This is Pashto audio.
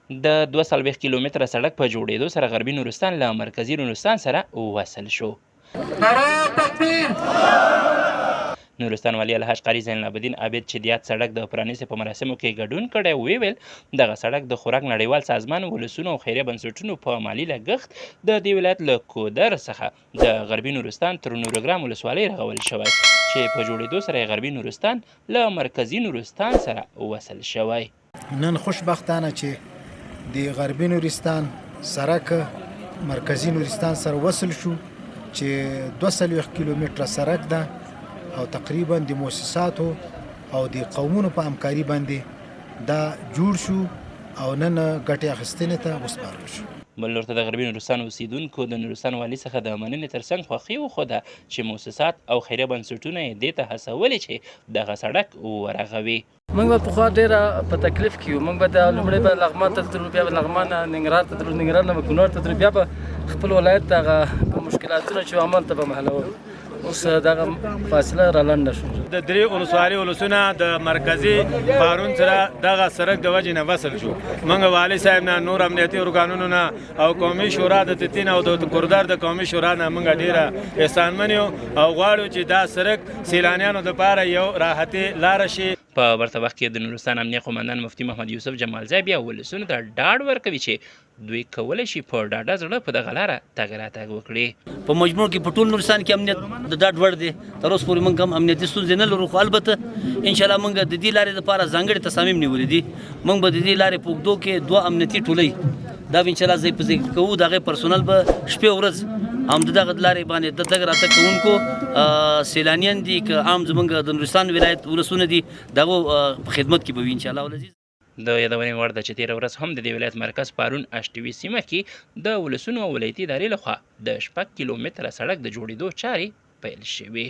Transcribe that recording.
د 42 کیلومتره سړک په جوړېدو سره غربي نورستان له مرکزي نورستان سره وصل شو. نورستان والي الحاج قاري زین العابدین عابد چې د یاد سړک د پرانیستې په مراسمو کې ګډون کړی، ویې ویل، دغه سړک د خوراک نړیوال سازمان، ولسونو او خیریه بنسټونو په مالي لګښت د دې ولایت له کودر څخه د غربي نورستان تر نورګرام ولسوالۍ رغول شوی چې په جوړېدو سره یې غربي نورستان له مرکزي نورستان سره وصل شوی. نن خوشبختانه چې د غربي نورستان سرک مرکزی نورستان سره وصل شو چې 42 کیلومتره سرک ده او تقریبا د موسساتو او د قومونو په همکاري باندې دا جوړ شو او نن ګټې اخیستنې ته وسپارل شو. بل لور ته د غربي نورستان اوسېدونکو د نورستان والي څخه د مننې ترڅنګ خوښي وښوده چې موسسات او خیریه بنسټونه یې دې ته هڅولي چې دغه سړک ورغوي. موږ به پخوا ډېره په تکلیف کې یو. موږ به د لومړی به لغمان ته تلو، بیا به لغمان نه ننګرهار ته تلو، ننګرهار نه به کونړ ته تلو، بیا به خپل ولایت ته هغه کوم مشکلاتونه چې همالته به محلول. اوس دغه فاصله را لنډه شو. د درې ولسوالۍ ولسونه د مرکزي پارون سره دغه سرک د وجې نه وصل شو. موږ والي صاحب نه، نور امنیتي ارګانونو نه او قومي شورا د تتین او د کوردار د قومي شورا نه موږ ډیره احسانمن یو او غواړو چې دا سرک سیلانیانو لپاره یو راحتي لاره شي. په ورته وخت کې د نورستان امنیه قوماندان مفتي محمد یوسف جمالزی بیا ولسونو ته ډاډ ورکوي چې دوی کولی شي په ډاډه زړه په دغه لاره تګ راتګ وکړي. په مجموع کې په ټول نورستان کې امنیت د ډاډ وړ دی. تر اوسه پورې موږ کوم امنیتي ستونزې نه لرو، خو البته ان شاء الله موږ د دې لارې لپاره ځانګړي تصامیم نیولي دي. موږ به د دې لارې په اوږدو کې دوه امنیتي ټولۍ دا به ان شاء الله ځای په ځای کوو. د هغې پرسونل به شپې ورځ هم د دغه لارې باندې د تګ راتګ کوونکو سیلانیان دي که عام زمونږ د نورستان ولایت ولسونه دي، د هغو په خدمت کې به وي ان شاء الله العزیز. د یادونې وړ ده چې تېره ورځ هم د دې ولایت مرکز پارون اشټوي سیمه کې د ولسونو او ولایتي ادارې لخوا د 6 کیلومتره سړک د جوړېدو چارې پیل شوې.